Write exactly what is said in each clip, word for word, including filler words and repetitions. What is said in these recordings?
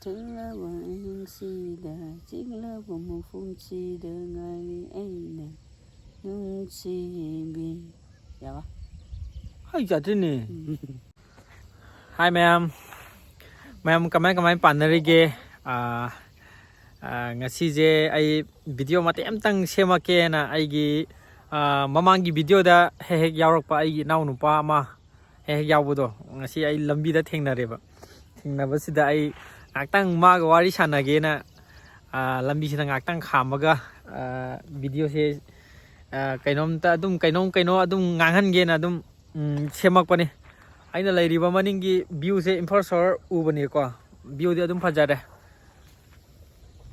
ꯊꯦꯡꯂꯕ ꯑꯍꯤꯡꯁꯤꯗ, ꯆꯤꯛꯂꯕ ꯃꯐꯝꯁꯤꯗ ꯉꯥꯏꯔꯤ ꯑꯩꯅ ꯅꯨꯡꯁꯤꯕꯤ꯫ ꯌꯥꯕ? ꯍꯥꯏ ꯌꯥꯗ꯭ꯔꯤꯅꯦ꯫ ꯎꯝ꯫ ꯍꯥꯏ ꯃꯌꯥꯝ, ꯃꯌꯥꯝ ꯀꯃꯥꯏ ꯀꯃꯥꯏ ꯄꯥꯟꯅꯔꯤꯒꯦ? ꯑꯥ, ꯑꯥ, ꯉꯁꯤꯁꯦ ꯑꯩ ꯚꯤꯗꯤꯑꯣ ꯃꯇꯦꯛ ꯑꯃꯇꯪ ꯁꯦꯝꯃꯛꯀꯦꯅ ꯑꯩꯒꯤ, ꯑꯥ, ꯃꯃꯥꯡꯒꯤ ꯚꯤꯗꯤꯑꯣꯗ ꯍꯦꯛ ꯍꯦꯛ ꯌꯥꯎꯔꯛꯄ ꯑꯩꯒꯤ ꯏꯅꯥꯎꯅꯨꯄꯥ ꯑꯃ ꯍꯦꯛ ꯍꯦꯛ ꯌꯥꯎꯕꯗꯣ, ꯉꯁꯤ ꯑꯩ ꯂꯝꯕꯤꯗ ꯊꯦꯡꯅꯔꯦꯕ꯫ ꯊꯦꯡꯅꯕꯁꯤꯗ ꯑꯩ ꯉꯥꯏꯍꯥꯛꯇꯪ ꯃꯥꯒ ꯋꯥꯔꯤ ꯁꯥꯟꯅꯒꯦꯅ, ꯑꯥ, ꯂꯝꯕꯤꯁꯤꯗ ꯉꯥꯏꯍꯥꯛꯇꯪ ꯈꯥꯝꯃꯒ, ꯑꯥ, ꯚꯤꯗꯤꯑꯣꯁꯦ, ꯑꯥ, ꯀꯩꯅꯣꯝꯇ ꯑꯗꯨꯝ ꯀꯩꯅꯣꯝ ꯀꯩꯅꯣ ꯑꯗꯨꯝ ꯉꯥꯡꯍꯟꯒꯦꯅ ꯑꯗꯨꯝ, ꯎꯝ, ꯁꯦꯝꯃꯛꯄꯅꯤ꯫ ꯑꯩꯅ ꯂꯩꯔꯤꯕ ꯃꯅꯤꯡꯒꯤ ꯚ꯭ꯌꯨꯁꯦ ꯏꯝꯐꯥꯜ ꯁꯣꯍꯣꯔ ꯎꯕꯅꯤꯀꯣ, ꯚ꯭ꯌꯨꯗꯤ ꯑꯗꯨꯝ ꯐꯖꯔꯦ꯫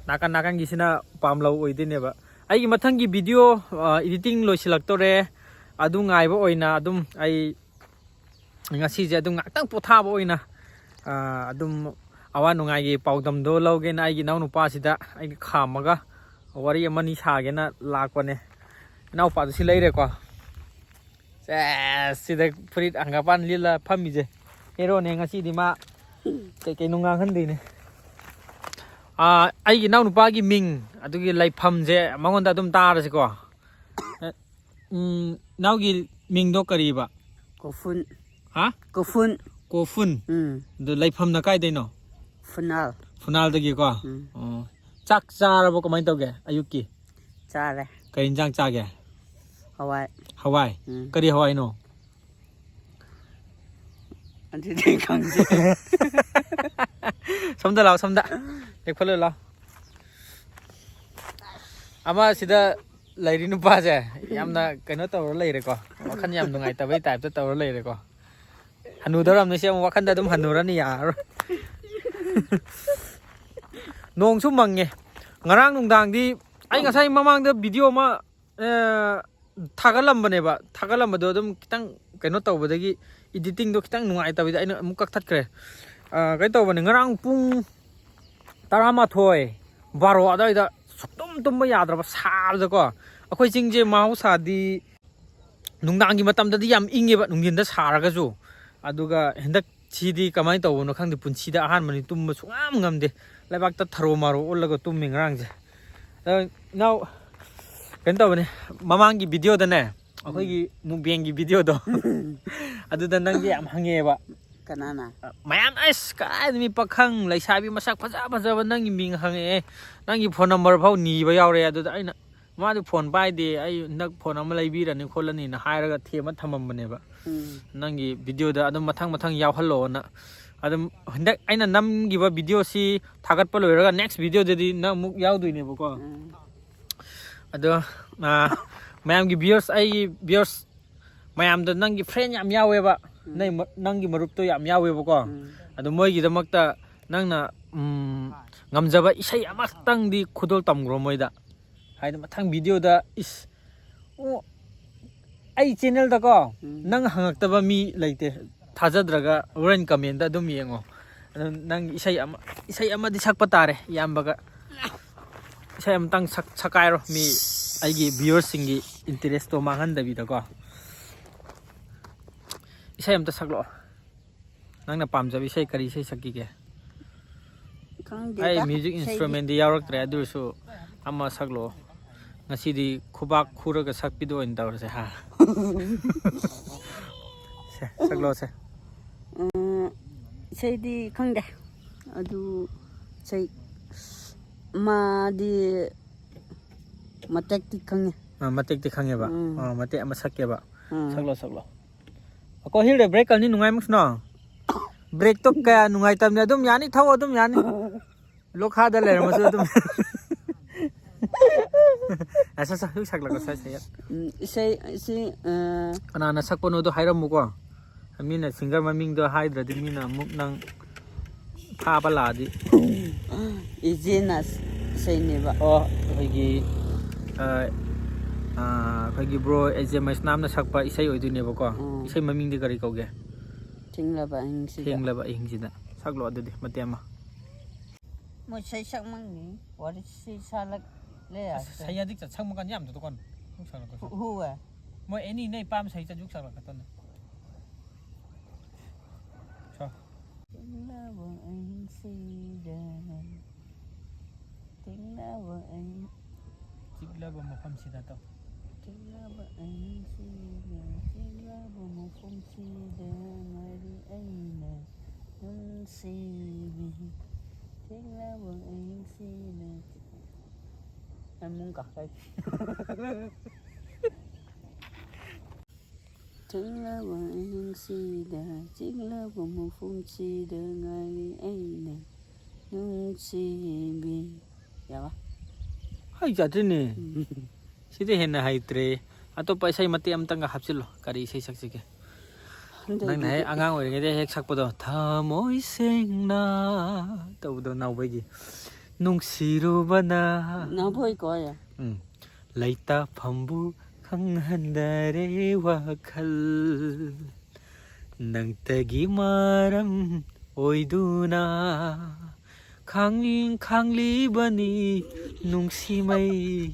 ꯅꯥꯀꯟ ꯅꯥꯀꯟꯒꯤꯁꯤꯅ ꯄꯥꯝ ꯂꯧ ꯑꯣꯏꯗꯣꯏꯅꯦꯕ꯫ ꯑꯩꯒꯤ ꯃꯊꯪꯒꯤ ꯚꯤꯗꯤꯑꯣ, ꯑꯥ, ꯏꯗꯤꯇꯤꯡ ꯂꯣꯏꯁꯤꯜꯂꯛꯇꯣꯔꯦ꯫ ꯑꯗꯨ ꯉꯥꯏꯕ ꯑꯣꯏꯅ ꯑꯗꯨꯝ ꯑꯩ ꯉꯁꯤꯁꯦ ꯑꯗꯨꯝ ꯉꯥꯛꯇꯪ ꯄꯣꯊꯥꯕ ꯑꯣꯏꯅ, ꯑꯥ, ꯑꯗꯨꯝ ꯑꯋꯥ ꯅꯨꯡꯉꯥꯏꯒꯤ ꯄꯥꯎꯗꯝꯗꯣ ꯂꯧꯒꯦꯅ ꯑꯩꯒꯤ ꯏꯅꯥꯎꯅꯨꯄꯥꯁꯤꯗ ꯑꯩꯒ ꯈꯥꯝꯃꯒ ꯋꯥꯔꯤ ꯑꯃꯅꯤ ꯁꯥꯒꯦꯅ ꯂꯥꯛꯄꯅꯦ꯫ ꯏꯅꯥꯎꯄꯥꯗꯨ ꯁꯤ ꯂꯩꯔꯦꯀꯣ꯫ ꯁꯦꯁ, ꯁꯤꯗ ꯐꯨꯔꯤꯠ ꯍꯪꯒꯥꯄꯥꯟ ꯂꯤꯠꯂ ꯐꯝꯃꯤꯁꯦ꯫ ꯍꯦꯔꯣꯅꯦ ꯉꯁꯤꯗꯤ ꯃꯥ ꯀꯩ ꯀꯩꯅꯣ ꯉꯥꯡꯍꯟꯗꯣꯏꯅꯦ꯫ ꯑꯥ, ꯑꯩꯒꯤ ꯏꯅꯥꯎꯅꯨꯄꯥꯒꯤ ꯃꯤꯡ ꯑꯗꯨꯒꯤ ꯂꯩꯐꯝꯁꯦ ꯃꯉꯣꯟꯗ ꯑꯗꯨꯝ ꯇꯥꯔꯁꯤꯀꯣ꯫ ꯎꯝ, ꯏꯅꯥꯎꯒꯤ ꯃꯤꯡꯗꯣ ꯀꯔꯤꯕ? ꯀꯣꯐꯨꯟ꯫ ꯍꯥ? ꯀꯣꯐꯨꯟ꯫ ꯀꯣꯐꯨꯟ? ꯎꯝ꯫ ꯑꯗꯨ ꯂꯩꯐꯝꯅ ꯀꯥꯏꯗꯩꯅꯣ? ꯐꯨꯅꯥꯜ꯫ ꯐꯨꯅꯥꯜꯗꯒꯤꯀꯣ? ꯎꯝ꯫ ꯑꯣ꯫ ꯆꯥꯛ ꯆꯥꯔꯕꯣ? ꯀꯃꯥꯏꯅ ꯇꯧꯒꯦ ꯑꯌꯨꯛꯀꯤ? ꯆꯥꯔꯦ꯫ ꯀꯔꯤ ꯏꯟꯖꯥꯡ ꯆꯥꯒꯦ? ꯍꯋꯥꯏ꯫ ꯍꯋꯥꯏ? ꯎꯝ꯫ ꯀꯔꯤ ꯍꯋꯥꯏꯅꯣ? ꯑꯗꯨꯗꯤ ꯈꯪꯗꯦ꯫ ꯁꯣꯝꯗ ꯂꯥꯛꯑꯣ, ꯁꯣꯝꯗ꯫ ꯂꯦꯞꯈꯠꯂꯣ, ꯂꯥꯛꯑꯣ꯫ ꯑꯃ ꯁꯤꯗ ꯂꯩꯔꯤ ꯅꯨꯄꯥꯁꯦ ꯌꯥꯝꯅ ꯀꯩꯅꯣ ꯇꯧꯔ ꯂꯩꯔꯦꯀꯣ꯫ ꯋꯥꯈꯜ ꯌꯥꯝ ꯅꯨꯡꯉꯥꯏꯇꯕꯩ ꯇꯥꯏꯞꯇ ꯇꯧꯔ ꯂꯩꯔꯦꯀꯣ꯫ ꯍꯅꯨꯗꯧꯔꯝꯅꯤ ꯁꯤ ꯑꯃꯨꯛ, ꯋꯥꯈꯜꯗ ꯑꯗꯨꯝ ꯍꯟꯅꯨꯔꯅꯤ, ꯌꯥꯔꯔꯣꯏ꯫ ꯅꯣꯡꯁꯨ ꯃꯪꯉꯦ꯫ ꯉꯔꯥꯡ ꯅꯨꯡꯗꯥꯡꯗꯤ ꯑꯩ ꯉꯁꯥꯏ ꯃꯃꯥꯡꯗ ꯚꯤꯗꯤꯑꯣ ꯑꯃ, ꯑ, ꯊꯥꯒꯠꯂꯝꯕꯅꯦꯕ꯫ ꯊꯥꯒꯠꯂꯝꯕꯗꯣ ꯑꯗꯨꯝ ꯈꯤꯇꯪ ꯀꯩꯅꯣ ꯇꯧꯕꯗꯒꯤ, ꯏꯗꯤꯇꯤꯡꯗꯣ ꯈꯤꯇꯪ ꯅꯨꯡꯉꯥꯏꯇꯕꯗ ꯑꯩꯅ ꯑꯃꯨꯛ ꯀꯛꯊꯠꯈ꯭ꯔꯦ꯫ ꯑ, ꯀꯩꯅꯣ ꯇꯧꯕꯅꯦ, ꯉꯔꯥꯡ ꯄꯨꯡ ꯇꯔꯥꯃꯥꯊꯣꯏ, ꯕꯥꯔꯣ ꯑꯗꯨꯋꯥꯏꯗ ꯁꯨꯛꯇꯨꯝ ꯇꯨꯝꯕ ꯌꯥꯗ꯭ꯔꯕ ꯁꯥꯕꯗꯀꯣ꯫ ꯑꯩꯈꯣꯏ ꯆꯤꯡꯁꯦ ꯃꯍꯧꯁꯥꯗꯤ ꯅꯨꯡꯗꯥꯡꯒꯤ ꯃꯇꯝꯗꯗꯤ ꯌꯥꯝ ꯏꯪꯉꯦꯕ, ꯅꯨꯡꯊꯤꯟꯗ ꯁꯥꯔꯒꯁꯨ꯫ ꯑꯗꯨꯒ ꯍꯟꯗꯛ ꯁꯤꯗꯤ ꯀꯃꯥꯏꯅ ꯇꯧꯕꯅꯣ ꯈꯪꯗꯦ, ꯄꯨꯟꯁꯤꯗ ꯑꯍꯥꯟꯕꯅꯤ, ꯇꯨꯝꯕ ꯁꯨꯡꯉꯝ ꯉꯝꯗꯦ꯫ ꯂꯩꯕꯥꯛꯇ ꯊꯔꯣ ꯃꯥꯔꯣ ꯑꯣꯜꯂꯒ ꯇꯨꯝꯃꯤ ꯉꯔꯥꯡꯁꯦ꯫ ꯑꯗꯣ ꯏꯅꯥꯎ, ꯀꯩꯅꯣ ꯇꯧꯕꯅꯦ, ꯃꯃꯥꯡꯒꯤ ꯚꯤꯗꯤꯑꯣꯗꯅꯦ, ꯑꯩꯈꯣꯏꯒꯤ ꯃꯨꯛꯕꯦꯡꯒꯤ ꯚꯤꯗꯤꯑꯣꯗꯣ, ꯑꯗꯨꯗ ꯅꯪꯁꯦ ꯌꯥꯝ ꯍꯪꯉꯦꯕ꯫ ꯀꯅꯥꯅ? ꯃꯌꯥꯝ, ꯑꯁ, ꯀꯗꯥꯏꯗ ꯃꯤ ꯄꯥꯈꯪ ꯂꯩꯁꯥꯕꯤ ꯃꯁꯛ ꯐꯖ ꯐꯖꯕ ꯅꯪꯒꯤ ꯃꯤꯡ ꯍꯪꯉꯛꯑꯦ, ꯅꯪꯒꯤ ꯐꯣꯟ ꯅꯝꯕꯔ ꯐꯥꯎ ꯅꯤꯕ ꯌꯥꯎꯔꯦ꯫ ꯑꯗꯨꯗ ꯑꯩꯅ, "ꯃꯥꯗꯤ ꯐꯣꯟ ꯄꯥꯏꯗꯦ, ꯑꯩ ꯍꯟꯗꯛ ꯐꯣꯟ ꯑꯃ ꯂꯩꯕꯤꯔꯅꯤ ꯈꯣꯠꯂꯅꯤꯅ" ꯍꯥꯏꯔꯒ ꯊꯦꯝꯃ ꯊꯝꯃꯝꯕꯅꯦꯕ꯫ ꯎꯝ. ꯅꯪꯒꯤ ꯚꯤꯗꯤꯑꯣꯗ ꯑꯗꯨꯝ ꯃꯊꯪ ꯃꯊꯪ ꯌꯥꯎꯍꯜꯂꯛꯑꯣꯅ꯫ ꯑꯗꯨꯝ ꯍꯟꯗꯛ ꯑꯩꯅ ꯅꯝꯈꯤꯕ ꯚꯤꯗꯤꯑꯣꯁꯤ ꯊꯥꯒꯠꯄ ꯂꯣꯏꯔꯒ next ꯚꯤꯗꯤꯑꯣꯗꯗꯤ ꯅꯪ ꯑꯃꯨꯛ ꯌꯥꯎꯗꯣꯏꯅꯦꯕꯀꯣ꯫ ꯎꯝ. ꯑꯗꯣ, ꯑ, ꯃꯌꯥꯝꯒꯤ viewers, ꯑꯩꯒꯤ viewers ꯃꯌꯥꯝꯗꯣ, ꯅꯪꯒꯤ friend ꯌꯥꯝ ꯌꯥꯎꯋꯦꯕ, ꯅꯪ ꯃ-, ꯅꯪꯒꯤ ꯃꯔꯨꯞꯇꯣ ꯌꯥꯝ ꯌꯥꯎꯋꯦꯕꯀꯣ꯫ ꯎꯝ. ꯑꯗꯣ ꯃꯣꯏꯒꯤꯗꯃꯛꯇ ꯅꯪꯅ, ꯎꯝ, ꯉꯝꯖꯕ ꯏꯁꯩ ꯑꯃꯈꯛꯇꯪꯗꯤ ꯈꯨꯗꯣꯜ ꯇꯝꯈ꯭ꯔꯣ ꯃꯣꯏꯗ꯫ ꯍꯥꯏꯗꯤ ꯃꯊꯪ ꯚꯤꯗꯤꯑꯣꯗ, ꯏꯁ, ꯑꯣ, ꯑꯩ ꯆꯦꯅꯦꯜꯗꯀꯣ ꯎꯝ. ꯅꯪ ꯍꯪꯉꯛꯇꯕ ꯃꯤ ꯂꯩꯇꯦ꯫ ꯊꯥꯖꯗ꯭ꯔꯒ ꯍꯣꯔꯦꯟ ꯀꯃꯦꯟꯗ ꯑꯗꯨꯝ ꯌꯦꯡꯉꯣ꯫ ꯑꯗꯨ ꯅꯪ ꯏꯁꯩ ꯑꯃ, ꯏꯁꯩ ꯑꯃꯗꯤ ꯁꯛꯄ ꯇꯥꯔꯦ ꯏꯌꯥꯝꯕꯒ꯫ ꯏꯁꯩ ꯑꯃꯇꯪ ꯁꯛ-, ꯁꯛꯀꯥꯏꯔꯣ, ꯃꯤ ꯑꯩꯒꯤ viewers ꯁꯤꯡꯒꯤ interest ꯇꯣ ꯃꯥꯡꯍꯟꯗꯕꯤꯗꯀꯣ꯫ ꯏꯁꯩ ꯑꯝꯇ ꯁꯛꯂꯛꯑꯣ꯫ ꯅꯪꯅ ꯄꯥꯝꯖꯕ ꯏꯁꯩ, ꯀꯔꯤ ꯏꯁꯩ ꯁꯛꯈꯤꯒꯦ? ꯈꯪꯗꯦꯗ, ꯑꯩ music ꯏꯁꯩꯗꯤ꯫ Instrument ꯇꯤ ꯌꯥꯎꯔꯛꯇ꯭ꯔꯦ, ꯑꯗꯨ ꯑꯣꯏꯔꯁꯨ ꯑꯃ ꯁꯛꯂꯛꯑꯣ꯫ ꯉꯁꯤꯗꯤ ꯈꯨꯕꯥꯛ ꯈꯨꯔꯒ ꯁꯛꯄꯤꯗꯣ ꯑꯣꯏꯅ ꯇꯧꯔꯁꯦ, ꯍꯥ? ꯁꯦ, ꯁꯛꯂꯛꯑꯣꯁꯦ꯫ ꯎꯝ, ꯏꯁꯩꯗꯤ ꯈꯪꯗꯦ꯫ ꯑꯗꯨ ꯏꯁꯩ ꯃꯥꯗꯤ ꯃꯇꯦꯛꯇꯤ ꯈꯪꯉꯦ꯫ ꯑꯥ, ꯃꯇꯦꯛꯇꯤ ꯈꯪꯉꯦꯕ꯫ ꯎꯝ. ꯑꯥ, ꯃꯇꯦꯛ ꯑꯃ ꯁꯛꯀꯦꯕ꯫ ꯎꯝ. ꯁꯛꯂꯣ, ꯁꯛꯂꯣ꯫ ꯑꯀꯣ, ꯍꯤꯜꯗ break ꯀꯜꯅꯤ ꯅꯨꯡꯉꯥꯏꯃꯛꯁꯅꯣ꯫ Break ꯇꯣ ꯀꯌꯥ ꯅꯨꯡꯉꯥꯏꯇꯕꯅꯦ, ꯑꯗꯨꯝ ꯌꯥꯅꯤ, ꯊꯧ, ꯑꯗꯨꯝ ꯌꯥꯅꯤ꯫ ꯂꯣꯈꯥꯗ ꯂꯩꯔꯝꯃꯁꯨ ꯑꯗꯨꯝ꯫ ꯑꯁ, ꯑꯁ, ꯍꯧꯖꯤꯛ ꯁꯛꯂꯛꯑꯣ, ꯁꯛ, ꯁꯛ꯫ ꯎꯝ, ꯏꯁꯩ, ꯏꯁꯩ, ꯑ, ꯀꯅꯥꯅ ꯁꯛꯄꯅꯣꯗꯣ ꯍꯥꯏꯔꯝꯃꯨꯀꯣ꯫ ꯃꯤꯅ singer ꯃꯃꯤꯡꯗꯣ ꯍꯥꯏꯗ꯭ꯔꯗꯤ ꯃꯤꯅ ꯑꯃꯨꯛ ꯅꯪ ꯐꯥꯕ ꯂꯥꯛꯑꯗꯤ꯫ ꯏꯖꯦꯅ ꯏꯁꯩꯅꯦꯕ꯫ ꯑꯣ, ꯑꯩꯈꯣꯏꯒꯤ, ꯑ, ꯑ, ꯑꯩꯈꯣꯏꯒꯤ bro ꯑꯦꯖꯦ ꯃꯩꯁꯅꯥꯝꯅ ꯁꯛꯄ ꯏꯁꯩ ꯑꯣꯏꯗꯣꯏꯅꯦꯕꯀꯣ꯫ ꯎꯝ. ꯏꯁꯩ ꯃꯃꯤꯡꯗꯤ ꯀꯔꯤ ꯀꯧꯒꯦ? ꯊꯦꯡꯂꯕ ꯑꯍꯤꯡꯁꯤꯗ꯫ ꯊꯦꯡꯂꯕ ꯑꯍꯤꯡꯁꯤꯗ꯫ ꯁꯛꯂꯣ ꯑꯗꯨꯗꯤ ꯃꯇꯦꯛ ꯑꯃ꯫ ꯃꯣꯏ ꯏꯁꯩ ꯁꯛꯃꯪꯅꯤ꯫ ꯋꯥꯔꯤꯁꯤ ꯁꯥꯂꯛꯂꯦ꯫ ꯑꯁ, ꯁꯩꯌꯥꯗꯤ ꯆꯠ ꯁꯪꯕ ꯀꯥꯟ ꯌꯥꯝꯗ ꯗꯨꯀꯥꯟ꯫ ꯁꯨꯝ ꯁꯥꯂꯛꯄ ꯁꯨꯝ꯫ ꯍꯨꯋꯦ꯫ ꯃꯣꯏ ꯑꯦꯅꯤ ꯅ ꯏꯄꯥꯝ ꯁꯩ ꯆꯠ ꯌꯨꯛ ꯁꯥꯂꯛꯀꯗꯣꯏꯅꯦ꯫ ꯊꯦꯡꯂꯕ ꯑꯍꯤꯡꯁꯤꯗ, ꯊꯦꯡꯂꯕ ꯑꯍꯤꯡ, ꯆꯤꯛꯂꯕ ꯃꯐꯝꯁꯤꯗ ꯇꯧ꯫ ꯊꯦꯡꯂꯕ ꯑꯍꯤꯡꯁꯤꯗ, ꯆꯤꯛꯂꯕ ꯃꯐꯝꯁꯤꯗ ꯉꯥꯏꯔꯤ ꯑꯩꯅ ꯅꯨꯡꯁꯤꯕꯤ꯫ ꯊꯦꯡꯂꯕ ꯑꯍꯤꯡꯁꯤꯗ, ꯑꯃꯨꯛ ꯀꯥꯈꯠ꯫ ꯊꯦꯡꯂꯕ ꯑꯍꯤꯡꯁꯤꯗ, ꯆꯤꯛꯂꯕ ꯃꯐꯝꯁꯤꯗ ꯉꯥꯏꯔꯤ ꯑꯩꯅ ꯅꯨꯡꯁꯤꯕꯤ꯫ ꯌꯥꯕ? ꯍꯩ ꯆꯥꯗ꯭ꯔꯤꯅꯦ꯫ ꯎꯝ꯫ ꯁꯤꯗ ꯍꯦꯟꯅ ꯍꯩꯇ꯭ꯔꯦ꯫ ꯑꯇꯣꯞꯄ ꯏꯁꯩ ꯃꯇꯦꯛ ꯑꯝꯇꯪꯒ ꯍꯥꯞꯆꯤꯜꯂꯣ꯫ ꯀꯔꯤ ꯏꯁꯩ ꯁꯛꯁꯤꯒꯦ? ꯍꯟꯗꯛ ꯅꯪꯅ ꯍꯦꯛ ꯑꯗꯨꯗꯤ ꯑꯉꯥꯡ ꯑꯣꯏꯔꯤꯉꯩꯗ ꯍꯦꯛ ꯁꯛꯄꯗꯣ, "ꯊꯃꯣꯏ ꯁꯦꯡꯅ" ꯇꯧꯕꯗꯣ, ꯅꯥꯎꯕꯩꯒꯤ꯫ "ꯅꯨꯡꯁꯤꯔꯨꯕꯅ" ꯅꯥꯎꯕꯣꯏ ꯀꯣ? ꯎꯝ꯫ "ꯂꯩꯇꯥꯐꯝꯕꯨ ꯈꯪꯍꯟꯗꯔꯦ ꯋꯥꯈꯜ, ꯅꯪꯇꯒꯤ ꯃꯔꯝ ꯑꯣꯏꯗꯨꯅ, ꯈꯥꯡꯂꯤ-, ꯈꯥꯡꯂꯤꯕꯅꯤ ꯅꯨꯡꯁꯤꯃꯩ,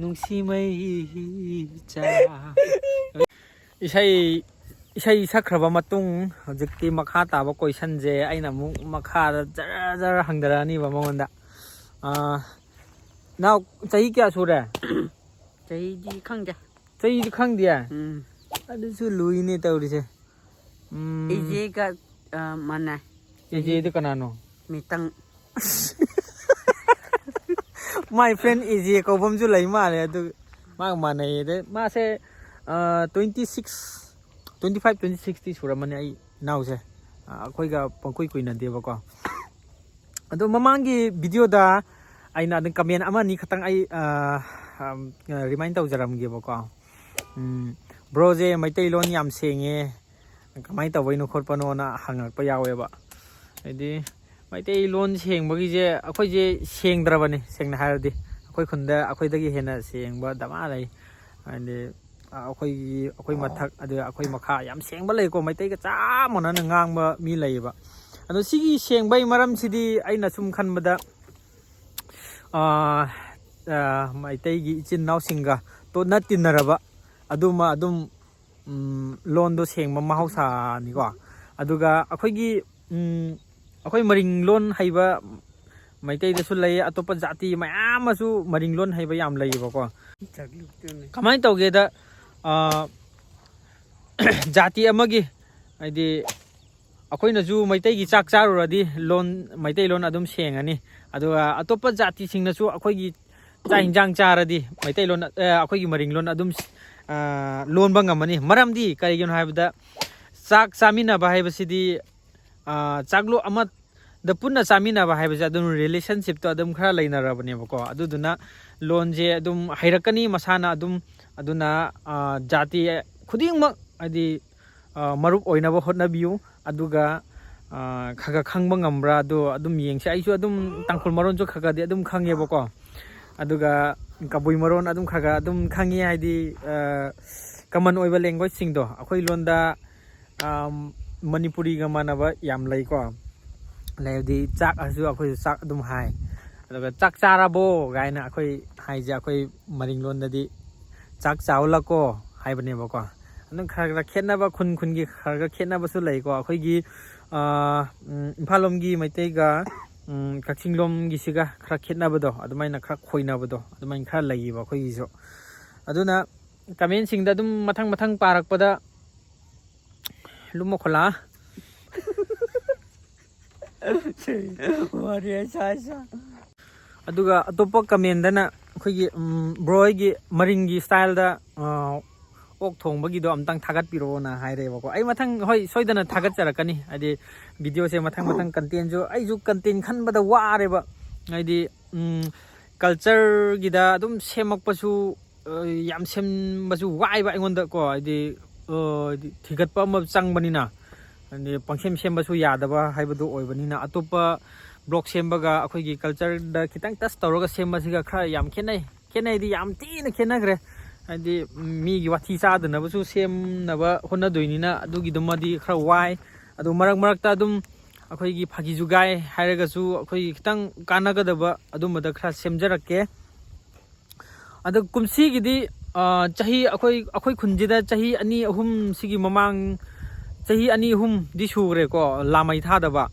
ꯅꯨꯡꯁꯤꯃꯩ ꯆꯥ"꯫ ꯏꯁꯩ, ꯏꯁꯩ ꯁꯛꯈ꯭ꯔꯕ ꯃꯇꯨꯡ, ꯍꯧꯖꯤꯛꯇꯤ ꯃꯈꯥ ꯇꯥꯕ ꯀꯣꯏꯁꯟꯁꯦ ꯑꯩꯅ ꯑꯃꯨꯛ ꯃꯈꯥꯗ ꯖꯔ ꯖꯔ ꯍꯪꯊꯔꯛꯑꯅꯤꯕ ꯃꯉꯣꯟꯗ꯫ ꯑꯥ, ꯅꯥꯎ, ꯆꯍꯤ ꯀꯌꯥ ꯁꯨꯔꯦ? ꯆꯍꯤꯗꯤ ꯈꯪꯗꯦ꯫ ꯆꯍꯤꯗꯤ ꯈꯪꯗꯦ? ꯎꯝ꯫ ꯑꯗꯨꯁꯨ ꯂꯨꯏꯅꯦ ꯇꯧꯔꯤꯁꯦ꯫ ꯎꯝ꯫ ꯏꯆꯦꯒ, ꯑ, ꯃꯥꯟꯅꯩ꯫ ꯏꯆꯦꯗꯤ ꯀꯅꯥꯅꯣ? ꯃꯤꯇꯪ꯫ My friend ꯏꯆꯦ ꯀꯧꯕ ꯑꯃꯁꯨ ꯂꯩ ꯃꯥꯜꯂꯦ, ꯑꯗꯨ ꯃꯥꯒ ꯃꯥꯟꯅꯩꯌꯦ꯫ ꯑꯗꯩ ꯃꯥꯁꯦ, ꯑ, twenty six, twenty five, twenty six ꯇꯤ ꯁꯨꯔꯝꯃꯅꯤ ꯑꯩ ꯏꯅꯥꯎꯁꯦ꯫ ꯑ, ꯑꯩꯈꯣꯏꯒ ꯄꯪꯀꯨꯏ ꯀꯨꯏꯅꯗꯦꯕꯀꯣ꯫ ꯑꯗꯣ ꯃꯃꯥꯡꯒꯤ ꯚꯤꯗꯤꯑꯣꯗ ꯑꯩꯅ ꯑꯗꯨꯝ ꯀꯃꯦꯟ ꯑꯃ ꯑꯅꯤ ꯈꯛꯇꯪ ꯑꯩ, ꯑ, ꯑꯝ, ꯔꯤꯃꯥꯏꯟ ꯇꯧꯖꯔꯝꯒꯦꯕꯀꯣ꯫ ꯎꯝ, "ꯕ꯭ꯔꯣꯁꯦ ꯃꯩꯇꯩꯂꯣꯟ ꯌꯥꯝ ꯁꯦꯡꯉꯦ, ꯀꯃꯥꯏꯅ ꯇꯧꯕꯩꯅꯣ ꯈꯣꯠꯄꯅꯣꯅ" ꯍꯪꯉꯛꯄ ꯌꯥꯎꯋꯦꯕ꯫ ꯍꯥꯏꯗꯤ ꯃꯩꯇꯩꯂꯣꯟ ꯁꯦꯡꯕꯒꯤꯁꯦ ꯑꯩꯈꯣꯏꯁꯦ ꯁꯦꯡꯗ꯭ꯔꯕꯅꯤ, ꯁꯦꯡꯅ ꯍꯥꯏꯔꯗꯤ꯫ ꯑꯩꯈꯣꯏ ꯈꯨꯟꯗ ꯑꯩꯈꯣꯏꯗꯒꯤ ꯍꯦꯟꯅ ꯁꯦꯡꯕ ꯗꯃꯥ ꯂꯩ꯫ ꯍꯥꯏꯗꯤ ꯑꯩꯈꯣꯏꯒꯤ, ꯑꯩꯈꯣꯏ ꯃꯊꯛ, ꯑꯗꯨꯒ ꯑꯩꯈꯣꯏ ꯃꯈꯥ ꯌꯥꯝ ꯁꯦꯡꯕ ꯂꯩꯀꯣ, ꯃꯩꯇꯩꯒ ꯆꯞ ꯃꯥꯟꯅꯅ ꯉꯥꯡꯕ ꯃꯤ ꯂꯩꯌꯦꯕ꯫ ꯑꯗꯣ ꯁꯤꯒꯤ ꯁꯦꯡꯕꯩ ꯃꯔꯝꯁꯤꯗꯤ ꯑꯩꯅ ꯁꯨꯝ ꯈꯟꯕꯗ, ꯑꯥ, ꯑꯥ, ꯃꯩꯇꯩꯒꯤ ꯏꯆꯤꯟ ꯏꯅꯥꯎꯁꯤꯡꯒ ꯇꯣꯠꯅ ꯇꯤꯟꯅꯔꯕ ꯑꯗꯨꯃ ꯑꯗꯨꯝ, ꯎꯝ, ꯂꯣꯟꯗꯣ ꯁꯦꯡꯕ ꯃꯍꯧꯁꯥꯅꯤꯀꯣ꯫ ꯑꯗꯨꯒ ꯑꯩꯈꯣꯏꯒꯤ ꯎꯝ, ꯑꯩꯈꯣꯏ ꯃꯔꯤꯡ ꯂꯣꯟ ꯍꯩꯕ ꯃꯩꯇꯩꯗꯁꯨ ꯂꯩ, ꯑꯇꯣꯞꯄ ꯖꯥꯇꯤ ꯃꯌꯥꯝ ꯑꯃꯁꯨ ꯃꯔꯤꯡ ꯂꯣꯟ ꯍꯩꯕ ꯌꯥꯝ ꯂꯩꯌꯦꯕꯀꯣ꯫ ꯀꯃꯥꯏꯅ ꯇꯧꯒꯦꯗ, ꯑ, ꯖꯥꯇꯤ ꯑꯃꯒꯤ, ꯍꯥꯏꯗꯤ, ꯑꯩꯈꯣꯏꯅꯁꯨ ꯃꯩꯇꯩꯒꯤ ꯆꯥꯛ ꯆꯥꯔꯨꯔꯗꯤ ꯂꯣꯟ, ꯃꯩꯇꯩꯂꯣꯟ ꯑꯗꯨꯝ ꯁꯦꯡꯉꯅꯤ꯫ ꯑꯗꯨꯒ ꯑꯇꯣꯞꯄ ꯖꯥꯇꯤꯁꯤꯡꯅꯁꯨ ꯑꯩꯈꯣꯏꯒꯤ ꯆꯥꯛ ꯍꯤꯟꯖꯥꯡ ꯆꯥꯔꯗꯤ ꯃꯩꯇꯩꯂꯣꯟ, ꯑ, ꯑꯩꯈꯣꯏꯒꯤ ꯃꯔꯤꯡꯂꯣꯟ ꯑꯗꯨꯝ, ꯑ, ꯂꯣꯟꯕ ꯉꯝꯃꯅꯤ꯫ ꯃꯔꯝꯗꯤ ꯀꯔꯤꯒꯤꯅꯣ ꯍꯥꯏꯕꯗ, ꯆꯥꯛ ꯆꯥꯃꯤꯟꯅꯕ ꯍꯥꯏꯕꯁꯤꯗꯤ, ꯑ, ꯆꯥꯛꯂꯣ ꯑꯃꯗ ꯄꯨꯟꯅ ꯆꯥꯃꯤꯟꯅꯕ ꯍꯥꯏꯕꯁꯦ ꯑꯗꯨꯝ relationshipꯇꯣ ꯑꯗꯨꯝ ꯈꯔ ꯂꯩꯅꯔꯕꯅꯦꯕꯀꯣ꯫ ꯑꯗꯨꯗꯨꯅ ꯂꯣꯟꯁꯦ ꯑꯗꯨꯝ ꯍꯩꯔꯛꯀꯅꯤ ꯃꯁꯥꯅ ꯑꯗꯨꯝ꯫ ꯑꯗꯨꯅ, ꯑ, ꯖꯥꯇꯤ ꯈꯨꯗꯤꯡꯃꯛ, ꯍꯥꯏꯗꯤ, ꯑ, ꯃꯔꯨꯞ ꯑꯣꯏꯅꯕ ꯍꯣꯠꯅꯕꯤꯌꯨ꯫ ꯑꯗꯨꯒ, ꯑ, ꯈꯔ ꯈꯔ ꯈꯪꯕ ꯉꯝꯕ꯭ꯔꯥ ꯑꯗꯣ ꯑꯗꯨꯝ ꯌꯦꯡꯁꯦ꯫ ꯑꯩꯁꯨ ꯑꯗꯨꯝ ꯇꯥꯡꯈꯨꯜ ꯃꯔꯣꯟꯁꯨ ꯈꯔ ꯈꯔꯗꯤ ꯑꯗꯨꯝ ꯈꯪꯉꯦꯕꯀꯣ꯫ ꯑꯗꯨꯒ ꯀꯕꯨꯏ ꯃꯔꯣꯟ ꯑꯗꯨꯝ ꯈꯔ ꯈꯔ ꯑꯗꯨꯝ ꯈꯪꯉꯤ, ꯍꯥꯏꯗꯤ, ꯑ, common ꯑꯣꯏꯕ languageꯁꯤꯡꯗꯣ ꯑꯩꯈꯣꯏ ꯂꯣꯟꯗ, ꯑ, ꯃꯅꯤꯄꯨꯔꯤꯒ ꯃꯥꯟꯅꯕ ꯌꯥꯝ ꯂꯩꯀꯣ꯫ ꯂꯩꯕꯗꯤ ꯆꯥꯛ ꯍꯥꯏꯁꯨ ꯑꯩꯈꯣꯏꯁꯨ ꯆꯥꯛ ꯑꯗꯨꯝ ꯍꯥꯏ꯫ ꯑꯗꯨꯒ "ꯆꯥꯛ ꯆꯥꯔꯕꯣ?" ꯀꯥꯏꯅ ꯑꯩꯈꯣꯏ ꯍꯥꯏꯁꯦ, ꯑꯩꯈꯣꯏ ꯃꯔꯤꯡꯂꯣꯟꯗꯗꯤ "ꯆꯥꯛ ꯆꯥꯎꯂꯀꯣ" ꯍꯥꯏꯕꯅꯦꯕꯀꯣ꯫ ꯑꯗꯨꯝ ꯈꯔ ꯈꯔ ꯈꯦꯠꯅꯕ, ꯈꯨꯟ ꯈꯨꯟꯒꯤ ꯈꯔ ꯈꯔ ꯈꯦꯠꯅꯕꯁꯨ ꯂꯩꯀꯣ꯫ ꯑꯩꯈꯣꯏꯒꯤ, ꯑ, ꯎꯝ, ꯏꯝꯐꯥꯜ ꯂꯣꯝꯒꯤ ꯃꯩꯇꯩꯒ, ꯎꯝ, ꯀꯛꯆꯤꯡ ꯂꯣꯝꯒꯤꯁꯤꯒ ꯈꯔ ꯈꯦꯠꯅꯕꯗꯣ, ꯑꯗꯨꯃꯥꯏꯅ ꯈꯔ ꯈꯣꯏꯅꯕꯗꯣ, ꯑꯗꯨꯃꯥꯏꯅ ꯈꯔ ꯂꯩꯌꯦꯕ ꯑꯩꯈꯣꯏꯒꯤꯁꯨ꯫ ꯑꯗꯨꯅ commentꯁꯤꯡꯗ ꯑꯗꯨꯝ ꯃꯊꯪ ꯃꯊꯪ ꯄꯥꯔꯛꯄꯗ ꯂꯨꯝꯃ ꯈꯣꯂꯥ꯫ ꯋꯥꯔꯤ ꯁꯥ ꯁꯥ꯫ ꯑꯗꯨꯒ ꯑꯇꯣꯞꯄ commentꯗꯅ ꯑꯩꯈꯣꯏꯒꯤ, ꯎꯝ, bro ꯍꯣꯏꯒꯤ ꯃꯔꯤꯡꯒꯤ styleꯗ, ꯑ, ꯑꯣꯛ ꯊꯣꯡꯕꯒꯤꯗꯣ ꯑꯝꯇꯪ ꯊꯥꯒꯠꯄꯤꯔꯛꯑꯣꯅ ꯍꯥꯏꯔꯦꯕꯀꯣ꯫ ꯑꯩ ꯃꯊꯪ, ꯍꯣꯏ, ꯁꯣꯏꯗꯅ ꯊꯥꯒꯠꯆꯔꯛꯀꯅꯤ꯫ ꯍꯥꯏꯗꯤ videoꯁꯦ ꯃꯊꯪ ꯃꯊꯪ contentꯁꯨ, ꯑꯩꯁꯨ content ꯈꯟꯕꯗ ꯋꯥꯔꯦꯕ꯫ ꯍꯥꯏꯗꯤ, ꯎꯝ, cultureꯒꯤꯗ ꯑꯗꯨꯝ ꯁꯦꯝꯃꯛꯄꯁꯨ, ꯑ, ꯌꯥꯝ ꯁꯦꯝꯕꯁꯨ ꯋꯥꯏꯕ ꯑꯩꯉꯣꯟꯗꯀꯣ꯫ ꯍꯥꯏꯗꯤ, ꯑ, ꯍꯥꯏꯗꯤ ꯊꯤꯒꯠꯄ ꯑꯃ ꯆꯪꯕꯅꯤꯅ, ꯍꯥꯏꯗꯤ ꯄꯪꯁꯦꯝ ꯁꯦꯝꯕꯁꯨ ꯌꯥꯗꯕ ꯍꯥꯏꯕꯗꯨ ꯑꯣꯏꯕꯅꯤꯅ, ꯑꯇꯣꯞꯄ vlog ꯁꯦꯝꯕꯒ ꯑꯩꯈꯣꯏꯒꯤ cultureꯗ ꯈꯤꯇꯪ touch ꯇꯧꯔꯒ ꯁꯦꯝꯕꯁꯤꯒ ꯈꯔ ꯌꯥꯝ ꯈꯦꯠꯅꯩ꯫ ꯈꯦꯠꯅꯩꯗꯤ ꯌꯥꯝ ꯊꯤꯅ ꯈꯦꯠꯅꯈ꯭ꯔꯦ꯫ ꯍꯥꯏꯗꯤ ꯃꯤꯒꯤ ꯋꯥꯊꯤ ꯆꯥꯗꯅꯕꯁꯨ ꯁꯦꯝꯅꯕ ꯍꯣꯠꯅꯗꯣꯏꯅꯤꯅ ꯑꯗꯨꯒꯤꯗꯨꯃꯗꯤ ꯈꯔ ꯋꯥꯏ꯫ ꯑꯗꯨ ꯃꯔꯛ ꯃꯔꯛꯇ ꯑꯗꯨꯝ ꯑꯩꯈꯣꯏꯒꯤ ꯐꯥꯒꯤ ꯖꯨꯒꯥꯏ ꯍꯥꯏꯔꯒꯁꯨ ꯑꯩꯈꯣꯏꯒꯤ ꯈꯤꯇꯪ ꯀꯥꯟꯅꯒꯗꯕ ꯑꯗꯨꯝꯕꯗ ꯈꯔ ꯁꯦꯝꯖꯔꯛꯀꯦ꯫ ꯑꯗꯣ ꯀꯨꯝꯁꯤꯒꯤꯗꯤ, ꯑ, ꯆꯍꯤ ꯑꯩꯈꯣꯏ, ꯑꯩꯈꯣꯏ ꯈꯨꯟꯁꯤꯗ ꯆꯍꯤ ꯑꯅꯤ ꯑꯍꯨꯝ ꯁꯤꯒꯤ ꯃꯃꯥꯡ ꯆꯍꯤ ꯑꯅꯤ ꯑꯍꯨꯝꯗꯤ ꯁꯨꯈ꯭ꯔꯦꯀꯣ ꯂꯥꯃꯩ ꯊꯥꯗꯕ꯫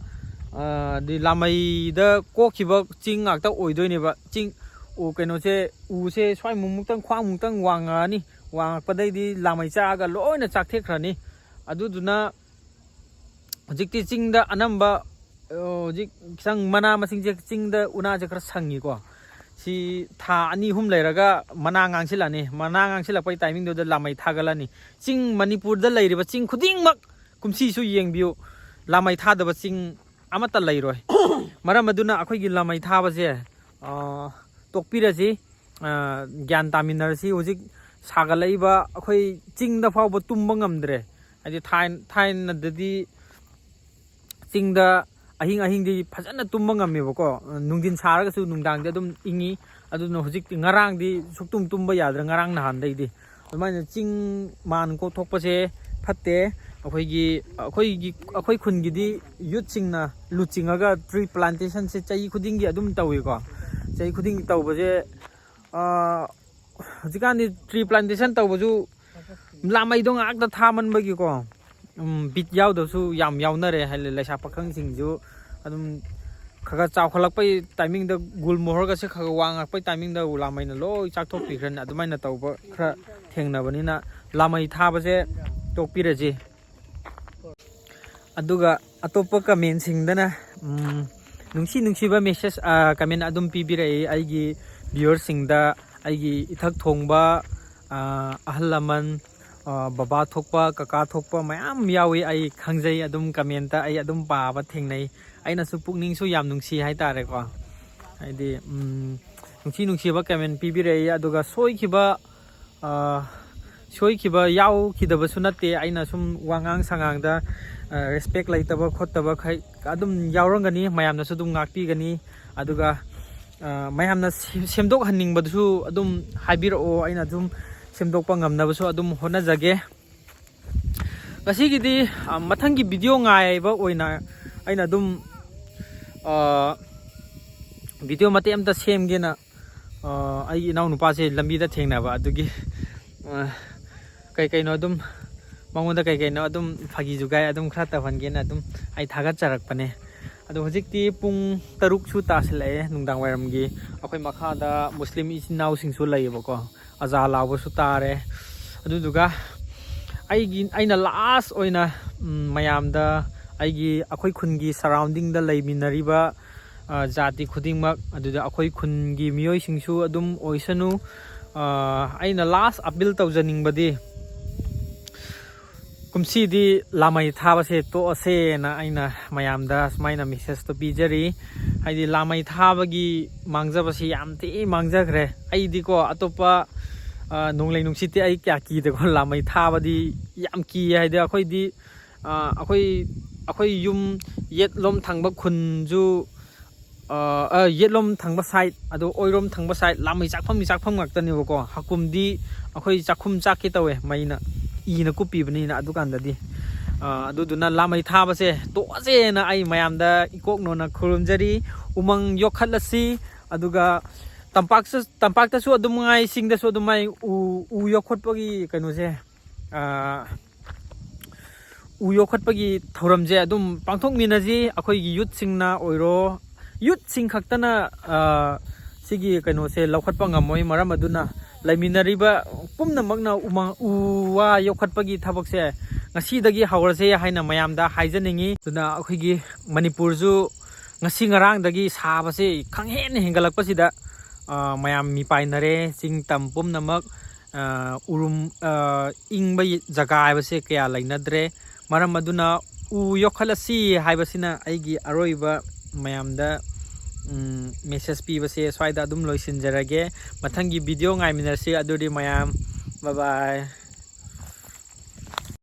ꯑꯗꯤ ꯂꯥꯃꯩꯗ ꯀꯣꯛꯈꯤꯕ ꯆꯤꯡ ꯉꯥꯛꯇ ꯑꯣꯏꯗꯣꯏꯅꯦꯕ꯫ ꯆꯤꯡ ꯎ ꯀꯩꯅꯣꯁꯦ, ꯎꯁꯦ ꯁ꯭ꯋꯥꯏꯃꯨꯛꯇꯪ, ꯈ꯭ꯋꯥꯡꯃꯨꯛꯇꯪ ꯋꯥꯡꯉꯛꯑꯅꯤ꯫ ꯋꯥꯡꯉꯛꯄꯗꯩꯗꯤ ꯂꯥꯃꯩ ꯆꯥꯛꯑꯒ ꯂꯣꯏꯅ ꯆꯥꯛꯊꯦꯛꯈ꯭ꯔꯅꯤ꯫ ꯑꯗꯨꯗꯨꯅ ꯍꯧꯖꯤꯛꯇꯤ ꯆꯤꯡꯗ ꯑꯅꯝꯕ, ꯑ, ꯍꯧꯖꯤꯛ ꯈꯤꯇꯪ ꯃꯅꯥ ꯃꯁꯤꯡꯁꯦ, ꯆꯤꯡꯗ ꯎꯅꯥꯁꯦ ꯈꯔ ꯁꯪꯉꯤꯀꯣ꯫ ꯁꯤ ꯊꯥ ꯑꯅꯤ ꯑꯍꯨꯝ ꯂꯩꯔꯒ ꯃꯅꯥ ꯉꯥꯡꯁꯤꯜꯂꯛꯑꯅꯤ꯫ ꯃꯅꯥ ꯉꯥꯡꯁꯤꯜꯂꯛꯄꯒꯤ timingꯗꯨꯗ ꯂꯥꯃꯩ ꯊꯥꯒꯠꯂꯅꯤ꯫ ꯆꯤꯡ, ꯃꯅꯤꯄꯨꯔꯗ ꯂꯩꯔꯤꯕ ꯆꯤꯡ ꯈꯨꯗꯤꯡꯃꯛ ꯀꯨꯝꯁꯤꯁꯨ ꯌꯦꯡꯕꯤꯌꯨ, ꯂꯥꯃꯩ ꯊꯥꯗꯕ ꯆꯤꯡ ꯑꯃꯠꯇ ꯂꯩꯔꯣꯏ꯫ ꯃꯔꯝ ꯑꯗꯨꯅ ꯑꯩꯈꯣꯏꯒꯤ ꯂꯥꯃꯩ ꯊꯥꯕꯁꯦ, ꯑ, ꯇꯣꯛꯄꯤꯔꯁꯤ꯫ ꯑ, ꯒ꯭ꯌꯥꯟ ꯇꯥꯃꯤꯟꯅꯔꯁꯤ꯫ ꯍꯧꯖꯤꯛ ꯁꯥꯒꯠꯂꯛꯏꯕ ꯑꯩꯈꯣꯏ ꯆꯤꯡꯗ ꯐꯥꯎꯕ ꯇꯨꯝꯕ ꯉꯝꯗ꯭ꯔꯦ꯫ ꯍꯥꯏꯗꯤ ꯊꯥꯏ-, ꯊꯥꯏꯅꯗꯗꯤ ꯆꯤꯡꯗ ꯑꯍꯤꯡ ꯑꯍꯤꯡꯗꯤ ꯐꯖꯅ ꯇꯨꯝꯕ ꯉꯝꯃꯦꯕꯀꯣ꯫ ꯅꯨꯡꯊꯤꯟ ꯁꯥꯔꯒꯁꯨ ꯅꯨꯡꯗꯥꯡꯗꯤ ꯑꯗꯨꯝ ꯏꯪꯉꯤ꯫ ꯑꯗꯨꯅ ꯍꯧꯖꯤꯛꯇꯤ, ꯉꯔꯥꯡꯗꯤ ꯁꯨꯛꯇꯨꯝ ꯇꯨꯝꯕ ꯌꯥꯗ꯭ꯔꯦ, ꯉꯔꯥꯡ ꯅꯍꯥꯟꯗꯩꯗꯤ꯫ ꯑꯗꯨꯃꯥꯏꯅ ꯆꯤꯡ ꯃꯥꯟ ꯀꯣꯛꯊꯣꯛꯄꯁꯦ ꯐꯠꯇꯦ꯫ ꯑꯩꯈꯣꯏꯒꯤ, ꯑꯩꯈꯣꯏꯒꯤ, ꯑꯩꯈꯣꯏ ꯈꯨꯟꯒꯤꯗꯤ youthꯁꯤꯡꯅ ꯂꯨꯆꯤꯡꯉꯒ tree plantationꯁꯦ ꯆꯍꯤ ꯈꯨꯗꯤꯡꯒꯤ ꯑꯗꯨꯝ ꯇꯧꯏꯀꯣ꯫ ꯆꯍꯤ ꯈꯨꯗꯤꯡꯒꯤ ꯇꯧꯕꯁꯦ, ꯑ, ꯍꯧꯖꯤꯛꯀꯥꯟꯗꯤ tree plantation ꯇꯧꯕꯁꯨ ꯂꯥꯃꯩꯗꯣ ꯉꯥꯛꯇ ꯊꯥꯃꯟꯕꯒꯤꯀꯣ, ꯎꯝ, ꯕꯤꯠ ꯌꯥꯎꯗꯕꯁꯨ ꯌꯥꯝ ꯌꯥꯎꯅꯔꯦ꯫ ꯍꯥꯏꯗꯤ ꯂꯩꯁꯥ ꯄꯥꯈꯪꯁꯤꯡꯁꯨ ꯑꯗꯨꯝ ꯈꯔ ꯈꯔ ꯆꯥꯎꯈꯠꯂꯛꯄꯩ timingꯗ, ꯒꯨꯜ ꯃꯣꯍꯣꯔꯒꯁꯦ ꯈꯔ ꯈꯔ ꯋꯥꯡꯉꯛꯄꯩ timingꯗ ꯂꯥꯃꯩꯅ ꯂꯣꯏ ꯆꯥꯛꯊꯣꯛꯄꯤꯈ꯭ꯔꯅꯤ꯫ ꯑꯗꯨꯃꯥꯏꯅ ꯇꯧꯕ ꯈꯔ ꯊꯦꯡꯅꯕꯅꯤꯅ ꯂꯥꯃꯩ ꯊꯥꯕꯁꯦ ꯇꯣꯛꯄꯤꯔꯁꯤ꯫ ꯑꯗꯨꯒ ꯑꯇꯣꯞꯄ commentꯁꯤꯡꯗꯅ, ꯎꯝ, ꯅꯨꯡꯁꯤ ꯅꯨꯡꯁꯤꯕ message, ꯑ, comment ꯑꯗꯨꯝ ꯄꯤꯕꯤꯔꯛꯏ ꯑꯩꯒꯤ viewerꯁꯤꯡꯗ꯫ ꯑꯩꯒꯤ ꯏꯊꯛ ꯊꯣꯡꯕ, ꯑ, ꯑꯍꯜ ꯂꯃꯟ, ꯑ, ꯕꯕꯥ ꯊꯣꯛꯄ, ꯀꯀꯥ ꯊꯣꯛꯄ ꯃꯌꯥꯝ ꯌꯥꯎꯏ꯫ ꯑꯩ ꯈꯪꯖꯩ, ꯑꯗꯨꯝ commentꯇ ꯑꯩ ꯑꯗꯨꯝ ꯄꯥꯕ ꯊꯦꯡꯅꯩ꯫ ꯑꯩꯅꯁꯨ ꯄꯨꯛꯅꯤꯡꯁꯨ ꯌꯥꯝ ꯅꯨꯡꯁꯤ ꯍꯥꯏꯇꯥꯔꯦꯀꯣ꯫ ꯍꯥꯏꯗꯤ, ꯎꯝ, ꯅꯨꯡꯁꯤ ꯅꯨꯡꯁꯤꯕ comment ꯄꯤꯕꯤꯔꯛꯏ꯫ ꯑꯗꯨꯒ ꯁꯣꯏꯈꯤꯕ, ꯑ, ꯁꯣꯏꯈꯤꯕ ꯌꯥꯎꯈꯤꯗꯕꯁꯨ ꯅꯠꯇꯦ꯫ ꯑꯩꯅ ꯁꯨꯝ ꯋꯥꯉꯥꯡ ꯁꯉꯥꯡꯗ, ꯑ, respect ꯂꯩꯇꯕ ꯈꯣꯠꯇꯕ ꯈꯩ ꯑꯗꯨꯝ ꯌꯥꯎꯔꯝꯒꯅꯤ, ꯃꯌꯥꯝꯅꯁꯨ ꯑꯗꯨꯝ ꯉꯥꯛꯄꯤꯒꯅꯤ꯫ ꯑꯗꯨꯒ, ꯑ, ꯃꯌꯥꯝꯅ ꯁꯦꯝ-, ꯁꯦꯝꯗꯣꯛꯍꯟꯅꯤꯡꯕꯗꯁꯨ ꯑꯗꯨꯝ ꯍꯥꯏꯕꯤꯔꯛꯑꯣ, ꯑꯩꯅ ꯑꯗꯨꯝ ꯁꯦꯝꯗꯣꯛꯄ ꯉꯝꯅꯕꯁꯨ ꯑꯗꯨꯝ ꯍꯣꯠꯅꯖꯒꯦ꯫ ꯉꯁꯤꯒꯤꯗꯤ, ꯑ, ꯃꯊꯪꯒꯤ video ꯉꯥꯏꯕ ꯑꯣꯏꯅ ꯑꯩꯅ ꯑꯗꯨꯝ, ꯑ, video ꯃꯇꯦꯛ ꯑꯃꯇ ꯁꯦꯝꯒꯦꯅ, ꯑ, ꯑꯩꯒꯤ ꯏꯅꯥꯎꯅꯨꯄꯥꯁꯦ ꯂꯝꯕꯤꯗ ꯊꯦꯡꯅꯕ ꯑꯗꯨꯒꯤ, ꯑ, ꯀꯩ ꯀꯩꯅꯣ ꯑꯗꯨꯝ ꯃꯉꯣꯟꯗ ꯀꯩ ꯀꯩꯅꯣ ꯑꯗꯨꯝ ꯐꯥꯒꯤ ꯖꯨꯒꯥꯏ ꯑꯗꯨꯝ ꯈꯔ ꯇꯧꯍꯟꯒꯦꯅ ꯑꯗꯨꯝ ꯑꯩ ꯊꯥꯒꯠꯆꯔꯛꯄꯅꯦ꯫ ꯑꯗꯣ ꯍꯧꯖꯤꯛꯇꯤ ꯄꯨꯡ ꯇꯔꯨꯛꯁꯨ ꯇꯥꯁꯤꯜꯂꯛꯑꯦ ꯅꯨꯡꯗꯥꯡ ꯋꯥꯏꯔꯝꯒꯤ꯫ ꯑꯩꯈꯣꯏ ꯃꯈꯥꯗ ꯃꯨꯁꯂꯤꯝ ꯏꯆꯤꯟ ꯏꯅꯥꯎꯁꯤꯡꯁꯨ ꯂꯩꯌꯦꯕꯀꯣ, ꯑꯖꯥ ꯂꯥꯎꯕꯁꯨ ꯇꯥꯔꯦ꯫ ꯑꯗꯨꯗꯨꯒ ꯑꯩꯒꯤ, ꯑꯩꯅ ꯂꯥꯁ ꯑꯣꯏꯅ, ꯎꯝ, ꯃꯌꯥꯝꯗ, ꯑꯩꯒꯤ, ꯑꯩꯈꯣꯏ ꯈꯨꯟꯒꯤ ꯁꯔꯥꯎꯟꯗꯤꯡꯗ ꯂꯩꯃꯤꯟꯅꯔꯤꯕ, ꯑ, ꯖꯥꯇꯤ ꯈꯨꯗꯤꯡꯃꯛ, ꯑꯗꯨꯗ ꯑꯩꯈꯣꯏ ꯈꯨꯟꯒꯤ ꯃꯤꯑꯣꯏꯁꯤꯡꯁꯨ ꯑꯗꯨꯝ ꯑꯣꯏꯁꯅꯨ꯫ ꯑ, ꯑꯩꯅ ꯂꯥꯁ ꯑꯄꯤꯜ ꯇꯧꯖꯅꯤꯡꯕꯗꯤ, ꯀꯨꯝꯁꯤꯗꯤ ꯂꯥꯃꯩ ꯊꯥꯕꯁꯦ ꯇꯣꯛꯑꯁꯦꯅ ꯑꯩꯅ ꯃꯌꯥꯝꯗ ꯁꯨꯃꯥꯏꯅ ꯃꯦꯁꯦꯖꯇꯣ ꯄꯤꯖꯔꯤ꯫ ꯍꯥꯏꯗꯤ ꯂꯥꯃꯩ ꯊꯥꯕꯒꯤ ꯃꯥꯡꯖꯕꯁꯤ ꯌꯥꯝ ꯊꯤ ꯃꯥꯡꯖꯈ꯭ꯔꯦ꯫ ꯑꯩꯗꯤꯀꯣ ꯑꯇꯣꯞꯄ, ꯑ, ꯅꯣꯡꯂꯩ ꯅꯨꯡꯁꯤꯠꯇꯤ ꯑꯩ ꯀꯌꯥ ꯀꯤꯗꯦꯀꯣ, ꯂꯥꯃꯩ ꯊꯥꯕꯗꯤ ꯌꯥꯝ ꯀꯤꯌꯦ꯫ ꯍꯥꯏꯗꯤ ꯑꯩꯈꯣꯏꯗꯤ, ꯑ, ꯑꯩꯈꯣꯏ, ꯑꯩꯈꯣꯏ ꯌꯨꯝ ꯌꯦꯠꯂꯣꯝ ꯊꯪꯕ ꯈꯨꯟꯁꯨ, ꯑ, ꯑ, ꯌꯦꯠꯂꯣꯝ ꯊꯪꯕ ꯁꯥꯏꯠ, ꯑꯗꯣ ꯑꯣꯏꯔꯣꯝ ꯊꯪꯕ ꯁꯥꯏꯠ, ꯂꯥꯃꯩ ꯆꯥꯛꯐꯝꯗꯤ ꯆꯥꯛꯐꯝ ꯉꯥꯛꯇꯅꯦꯕꯀꯣ꯫ ꯍꯥꯀꯨꯝꯗꯤ ꯑꯩꯈꯣꯏ ꯆꯥꯛꯈꯨꯝ ꯆꯥꯛꯀꯦ ꯇꯧꯋꯦ, ꯃꯩꯅ ꯏꯅ ꯀꯨꯞꯄꯤꯕꯅꯤꯅ ꯑꯗꯨꯀꯥꯟꯗꯗꯤ꯫ ꯑ, ꯑꯗꯨꯗꯨꯅ ꯂꯥꯃꯩ ꯊꯥꯕꯁꯦ ꯇꯣꯛꯑꯁꯦꯅ ꯑꯩ ꯃꯌꯥꯝꯗ ꯏꯀꯣꯛꯅꯣꯅ ꯈꯨꯔꯨꯝꯖꯔꯤ꯫ ꯎꯃꯪ ꯌꯣꯛꯈꯠꯂꯁꯤ, ꯑꯗꯨꯒ ꯇꯝꯄꯥꯛꯁꯨ-, ꯇꯝꯄꯥꯛꯇꯁꯨ ꯑꯗꯨꯝ ꯉꯥꯏ, ꯆꯤꯡꯗꯁꯨ ꯑꯗꯨꯝ ꯉꯥꯏ, ꯎ, ꯎ ꯌꯣꯛꯈꯠꯄꯒꯤ ꯀꯩꯅꯣꯁꯦ, ꯑ, ꯎ ꯌꯣꯛꯈꯠꯄꯒꯤ ꯊꯧꯔꯝꯁꯦ ꯑꯗꯨꯝ ꯄꯥꯡꯊꯣꯛꯃꯤꯟꯅꯁꯤ꯫ ꯑꯩꯈꯣꯏꯒꯤ ꯌꯨꯠꯁꯤꯡꯅ ꯑꯣꯏꯔꯣ, ꯌꯨꯠꯁꯤꯡ ꯈꯛꯇꯅ, ꯑ, ꯁꯤꯒꯤ ꯀꯩꯅꯣꯁꯦ ꯂꯧꯈꯠꯄ ꯉꯝꯃꯣꯏ꯫ ꯃꯔꯝ ꯑꯗꯨꯅ ꯂꯩꯃꯤꯟꯅꯔꯤꯕ ꯄꯨꯝꯅꯃꯛꯅ ꯎꯃꯪ, ꯎ ꯋꯥ ꯌꯣꯛꯈꯠꯄꯒꯤ ꯊꯕꯛꯁꯦ ꯉꯁꯤꯗꯒꯤ ꯍꯧꯔꯁꯦ ꯍꯥꯏꯅ ꯃꯌꯥꯝꯗ ꯍꯥꯏꯖꯅꯤꯡꯉꯤ꯫ ꯑꯗꯨꯅ ꯑꯩꯈꯣꯏꯒꯤ ꯃꯅꯤꯄꯨꯔꯁꯨ ꯉꯁꯤ ꯉꯔꯥꯡꯗꯒꯤ ꯁꯥꯕꯁꯦ ꯈꯪꯍꯦꯟ ꯍꯦꯟꯒꯠꯂꯛꯄꯁꯤꯗ, ꯑ, ꯃꯌꯥꯝ ꯃꯤꯄꯥꯏꯅꯔꯦ꯫ ꯆꯤꯡ ꯇꯝ ꯄꯨꯝꯅꯃꯛ, ꯑ, ꯎꯔꯨꯝ, ꯑ, ꯏꯪꯕ ꯖꯒꯥ ꯍꯥꯏꯕꯁꯦ ꯀꯌꯥ ꯂꯩꯅꯗ꯭ꯔꯦ꯫ ꯃꯔꯝ ꯑꯗꯨꯅ ꯎ ꯌꯣꯛꯈꯠꯂꯁꯤ ꯍꯥꯏꯕꯁꯤꯅ ꯑꯩꯒꯤ ꯑꯔꯣꯏꯕ ꯃꯌꯥꯝꯗ, ꯎꯝ, ꯃꯦꯁꯦꯖ ꯄꯤꯕꯁꯦ ꯁ꯭ꯋꯥꯏꯗ ꯑꯗꯨꯝ ꯂꯣꯏꯁꯤꯟꯖꯔꯒꯦ꯫ ꯃꯊꯪꯒꯤ ꯚꯤꯗꯤꯑꯣ ꯉꯥꯏꯃꯤꯟꯅꯁꯤ꯫ ꯑꯗꯨꯗꯤ ꯃꯌꯥꯝ, bye bye꯫